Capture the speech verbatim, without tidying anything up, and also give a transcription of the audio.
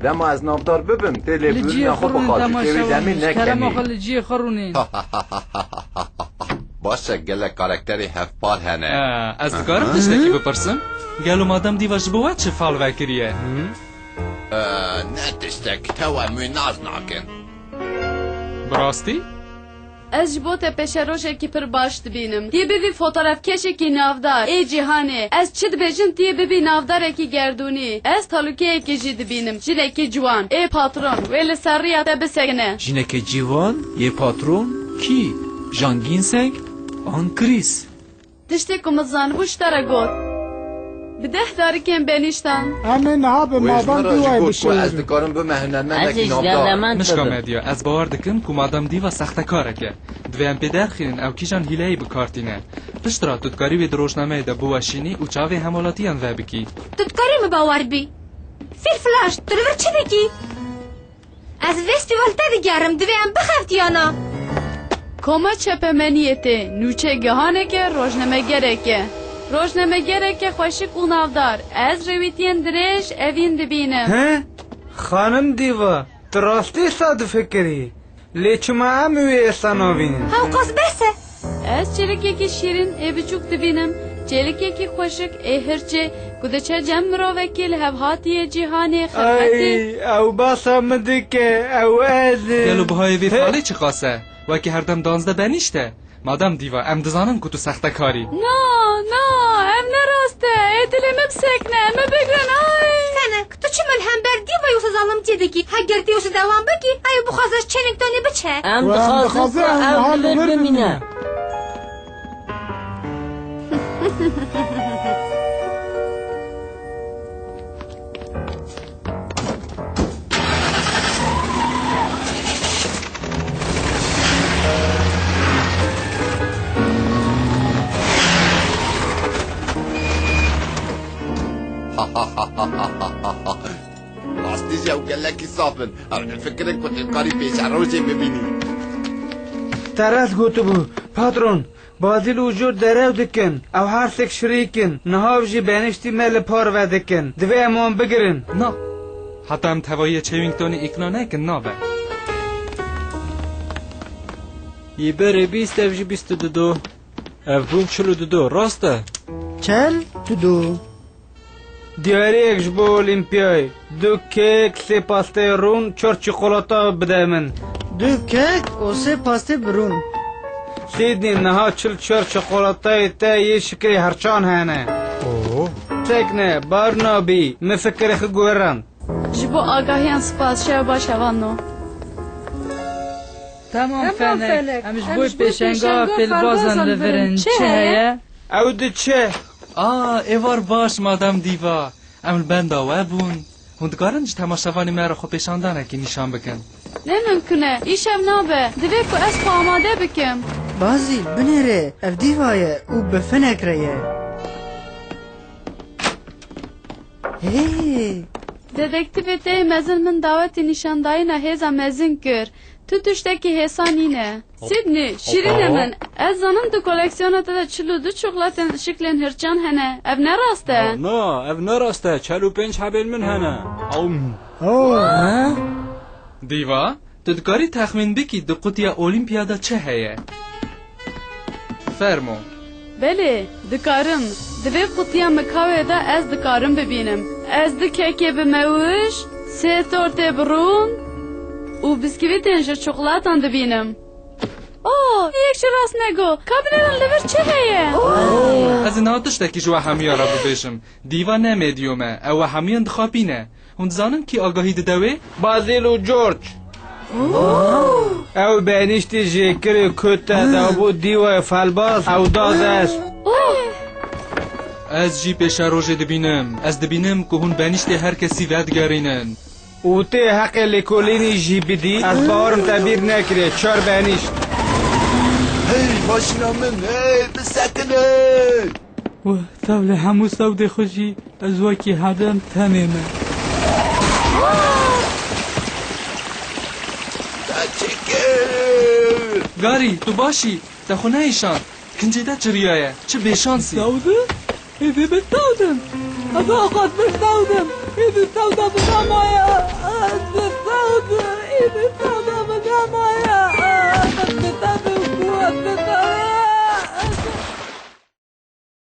Dema ez navdar bibim, tê Li cihê lêbûrîna xwe xwe rûnin bixwazî, tê wê temaşevan, demê ji kerema nekenî. Xwe li cihê xwe rûnin. Baş e, gelek karakterê hevpar hene. Ee, ez dikarim Aha. tiştekî bipirsim? Gelo madem dîva ji bo we çi fal vekiriye? Ee, ne tiştek, tew em wê nas nakin. Bi rastî? Ez ji bo te pêşerojekî pir baş dibînim. Tê bibî fotoğrafkeşekî navdar ê cîhanê. Ez çi dibêjim, tê bibî navdarekî gerdûnî. Ez talûkeyekê jî dibînim. Jinekê ciwan, ê patron, wê li ser riya te bisekine. Jinekê ciwan, yê patron, kî? Jean Ginseng an Chris? Tiştê ku min zanibû ji te re got. Bi deh darikên benîştan. Em ê niha bi Wê ji madam min re jî Dîwayê got ku ez bişêrin. dikarim bime hunermendekî navdar. Mişka Medya, ez bawer dikim ku madam Dîwa sextekarek e. Divê em pê derxînin ew kîjan hîleyê bi kar tîne. Piştre tu dikarî wê di rojnameyê de biweşînî û çavê hemwelatiyan vebikî. Tu dikarî min bawer bî? Fîl Flaş, tu li vir çi dikî? Ez vê stû li te digerim, divê em bixeftiyana. Koma çepemeniyê tê, nûçegihaneke rojnamegerek e. Rojnamegereke xweşik û navdar. Ez rêwîtiyên dirêj evîn dibînim. He? Xanim Dîva, tu rastî sa difikirî? Lê çima em wî êsta nabînin? Hewqas bes e. Ez çêlikekî şîrîn ê biçûk dibînim, çêlikekî xweşik ê hirçê ku diçe cem mirovekî li hevhatiyê cîhanê xelqetî. Ay, ew basa min dike, ew ez im. Gelo bihayê vê He. falê çiqas e? Wekî herdem danzdeh benîşt e. Madam Dîva, em dizanin ku tu sextekar î. Na, na, ev ne rast e. Ê dilê min bisekine, min bigirin, ay. Fenek, tu çima li hember Dîvayê wisa zalimtiyê dikî? Heger tu wisa dewam bikî, ew ê bixwaze ji Chenningtonê biçe. Em Wan dixwazin ku dixwazin ew ew li vir bimîne. Rastî jî ew gelekî saf in. Ew difikirin ku tu dikarî pêşerojê bibînî. Te rast gotibû, patron. Bazîl û Jor derew dikin. Ew her sek şirîk in. Niha ew jî beniştî me li par vedikin. Divê em wan bigirin. Na. Heta em tevayî Chewingtonê îqna nekin, nabe. Yê berê bîst, ev jî bîst û du do. Ev bûn çil û du do. Rast e? Çil û du do. Diyariyek ji bo Olîmpiyayê. Du kek, sê pasteyê rûn, çar çikolata bide min. Du kek û sê pastê bi rûn. Sydney, niha çil çar çikolatayê te yê şikrê hirçan hene. Oo. Sekne, Barnaby, min fikirê xwe guherand. Ji bo agahiyan spas, şev baş hevalno. Temam Fenek, em ji bo pêşenga pêlbazan li vir in. Çi heye? Ew diçe. A, êvar baş, madam Dîva. Em li benda we bûn. Hûn dikarin ji temaşevanê me re xwepêşandanekî nîşan bikin? Ne mimkun e. Îşev nabe. Divê ku ez xwe amade bikim. Bazîl, binêre. Ev Dîva ye û bi Fenek re ye. Hey! Dedektîfê te yê mezin min dawetê nîşandayîna hêza mezin kir. Tu tiştekî hêsa nîne. Sydney, şîrînê min, ez zanim di koleksiyona te de çil û du çikolatên şiklên hirçan hene. Ev ne rast e? Na, ev ne rast e. Çel û pênc hebên min hene. Awm. Oh. Ha? Dîva, tu dikarî texmîn bikî di qutiya Olîmpiya de çi heye? Fermo. Belê, dikarim. Di vê qutiya mikawê de ez dikarim bibînim. Ez du kekê bi mewij, sê tortê bi rûn û bisküvîtên ji çikolatan dibînim. Oh, yek jî rast nego. Ka binêrin li vir çi heye? Ez ê niha tiştekî ji we hemûya re bibêjim. Dîva ne medyum e, ew we hemûyan dixapîne. Hûn dizanin kî agahî dide wê? Bazîl û George. Ew benîştî jêkirê ku te dabû Dîwayê Felbaz, ew da dest. Ez jî pêşerojê dibînim. Ez dibînim ku hûn benîştê her kesî vedigerînin. Û tê heqê lêkolînî jî bidî. Ez bawerim te bîr nekirê. Çar benîşt. Hey, maşîna min, hey, bisekine! Weh, tevlê hemû sewdê xwe jî ez wekî herdem temê me. Te çi kir? Garî, tu baş î? Te xwe neîşand. Kincê te çiriyaye. Çi bêşans î. Sewdim? Êdî bi sewdim. Ez awqat bi sewdim. Êdî sewda bi damaye. Hezir sawd ê